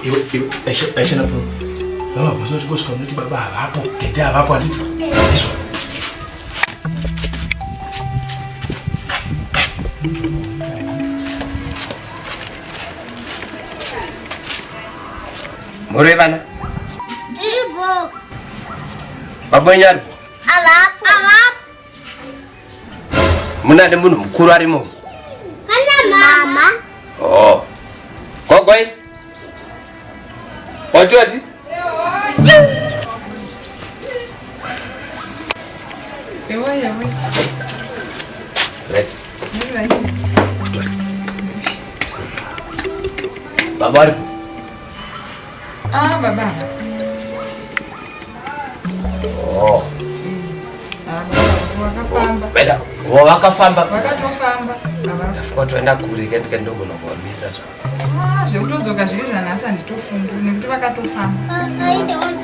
Iwe iwe Aisha Aisha napo. Mama boso chikosvika unoti baba havapo, tete havapo handiti. Izvo. Mhoroi vana. Ndiripo. Baba wenyu aripo? Avapo. Avapo. Muna munhu mukuru arimo? Pana mama. Oh. Gogoi. Wati wati? Ewa ewa. Right. Right. Baba aripo? Ah, baba. Oh. Ah, baba vakafamba. Wenda, oh, vakafamba. Vakatofamba. Baba. Ndafunga toenda kure ke ndike ndogona kuvamirira zva. Ah, zvekutodzoka zviri zvanhasi handitofungi nekuti vakatofamba. Aende ona.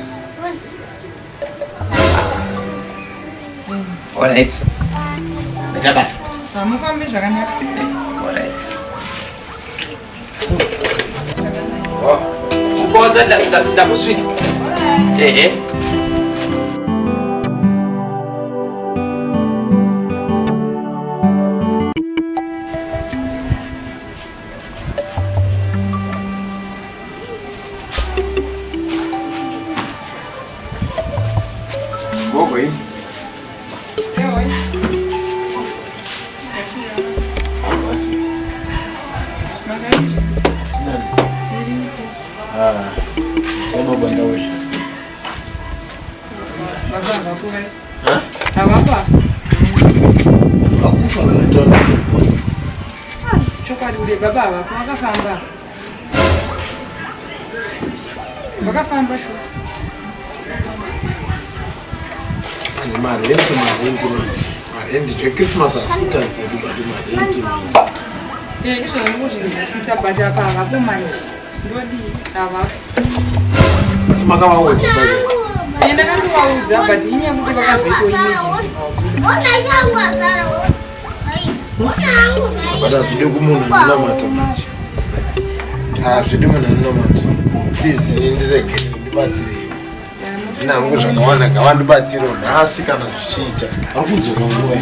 Ona. All right. Ita basa. Hamufambi zvakanaka. All right. Oh. Kukodza ndakusvika. Ehe. Gogo iyi. Ah, baba ndauya. Baba havapo vai? Havapo. Vakufa kana Chokwadi ure baba havapo vakafamba. Vakafamba shuwa. Ane marenti marenti manje. Marenti zveChristmas asi kutarisira but marenti manje. Eh, izvo ndikuzvinzwisisa but apa havapo manje. Ndodii havapo. Asi makavaudza baba. Eh, ndakandovaudza but inyaya yekuti vakazoitawo emergency pavabuda. Ona changu asara. Ona hangu. But hazvidi kumunhu anonamata manje. Hazvidi munhu anonamata. Please ini ndiregere ndibatsirei. Ndina hangu zvakawanda ngavandibatsirewo nhasi kana zvichiita. Vari kudzoka nguva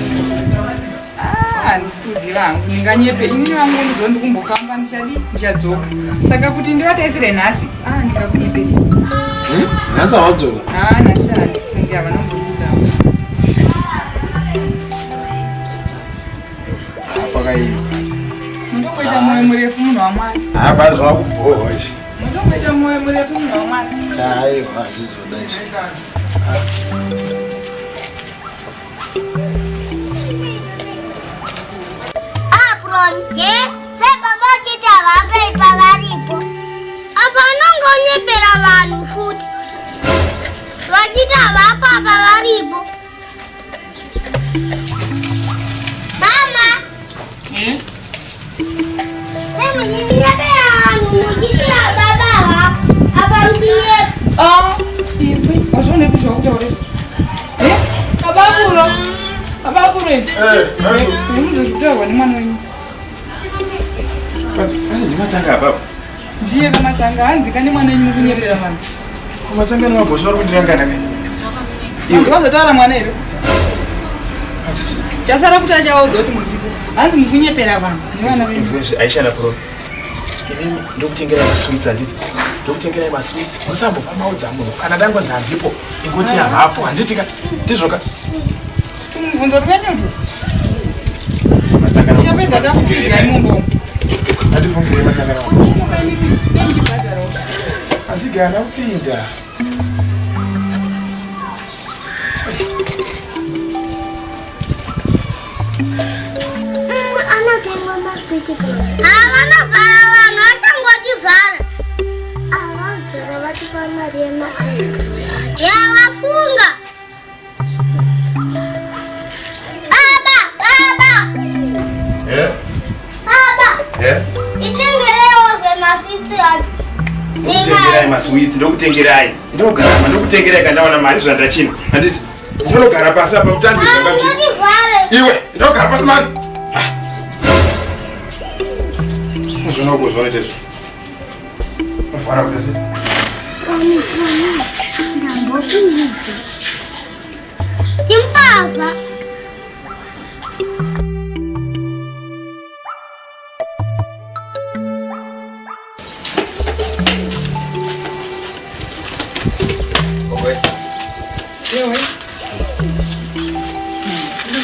Ah, handisi kuziva hangu ndinganyepe inini vangu ndizo ndikumbofamba ndichadi ndichadzoka saka kuti ndivataisire nhasi ah ndingakunyepei Hmm? Nhasi havadzoka. ah nhasi handifungi havana kumbobudza Ah, pakaipa asi. munongoita mwoyo murefu munhu wamwari Ah, zvakubhohwa izvi. munongoita mwoyo murefu munhu wamwari Aiwa, hazvizoda izvi. Apron, ye? Sei baba uchiti havapei pavaripo? Apa unonge unyepera vanhu futi. Vachiti havapa apa varipo. Mama! Eh? Sei muchinyepera vanhu muchiti baba havapo? Apa muchinyepa. Ah, imwi wazvionepi zvakutaura izvozvo Eh? Ababuro ababuro izvi Eh, eh. nemunhu zvekutaurwa nemwana wenyu Panzi ndimatsanga apapo. ndiye kamatsanga hanzi kane mwana wenyu mukunyepera vanhu Kumatsanga nemabhosvo vari kundirangana kai. Vanhu vazotaura mwana here chasara kuti achaudza kuti muripo hanzi mukunyepera vanhu nevana venyu Inzwe Aisha na Pro. Inini ndokutengerai masweets handiti? Ndokutengerai masweets. Musambobva maudza munhu kana dangonzi handipo. Ingoti havapo handiti ka? Ndizvo ka? tumubvunzo twenyutu tichapedza takupigai mumbo Handifungirei matsanga nemabhosvo. Asi gana kupinda. Anotengwa maswiti. Vanovhara vanhu vachangotivhara. Avagara vatipa mari yemaice cream. Yavafunga. Baba, baba, Eh? baba. Eh? Itengerewo zvemaswiti acho. Ndokutengerai masweets, ndokutengerai. Ndogarama, ndokutengerai kandawana mari zvandachina. Handiti? Ndinogara pasi apa mutambi zvanga mchiti. Ndivhare. Iwe, ndogara pasi mani. Uzvona uko zvaunoita izvo. Mufara kuti sei? Ndambopinidza. Imbavha. Ewe.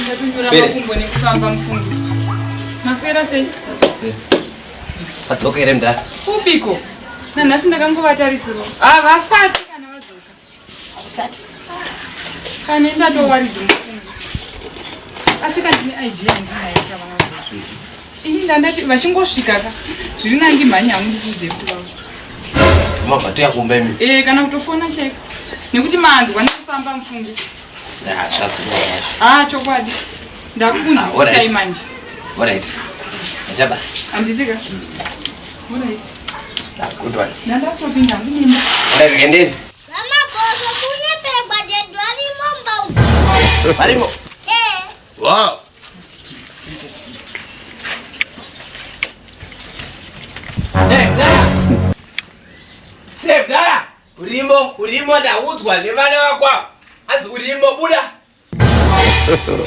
Ndatunyura makumbo nekufamba mufungo. Maswera sei? Vadzoka here mudhara? Kupiko? Nanhasi ndakangovatarisirwa. Havasati kana vadzoka. Havasati. Kana ndatowaridhi mufungo. Asi kana ndine idea ndinayo kavana. Ini ndandati vachingosvika ka zviri nangi mhanya hangu ndikuudze kuti vavo. Mabva toya kumba imi. Eh kana kutofona chaiko. Nekuti manzwa nekufamba mufungo. Ah, zvazonyanya. Ah chokwadi. Ndakunzwisisai manje. Alright. Acha basi. Handiti ka? Alright. Ah, good one. Ndandatopinda hangu mumba. Alright, endeni. Vamabhoso kunyepegwa dedwa rimo mumba umu. Varimo. Eh. Wow. Hey, Dara. Save Dara. Urimo, urimo ndaudzwa nevana vako. Hanzi urimo buda.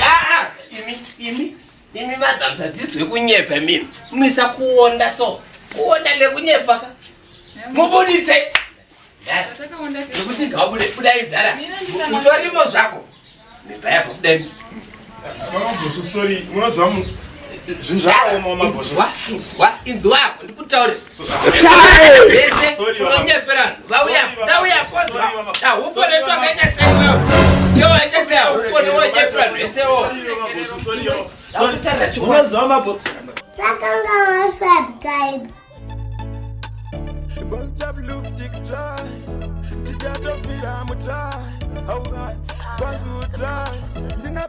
Ah, imi, imi, imi vanhu hamusadzidzwe kunyepa imi. Munoisa kuonda so. Kuonda nekunyepa ka. Mubuditse. Dara. Takaonda tese. Nekuti ngaubude, budai mdara. Utorimo zvako. Mibva yapo budai. Mabhoso sorry, munoziva zvinhu zvakaoma mabhoso. Inzwa, inzwa, inzwa, ndikutaure. Vese Sorry, unonyepera vanhu. Vauya, Sorry, tauya Sorry, fonzwa. mama. Hupone twakaita sei wewe? Iwe waita sei hupone wonyepera vanhu vese wo. Mabhoso sorry. Ndakutaura chokwadi. Munoziva mabhoso. Vakanga vasubscribe. Ticha tofira mutry, alright, kwanzi utry. Ndine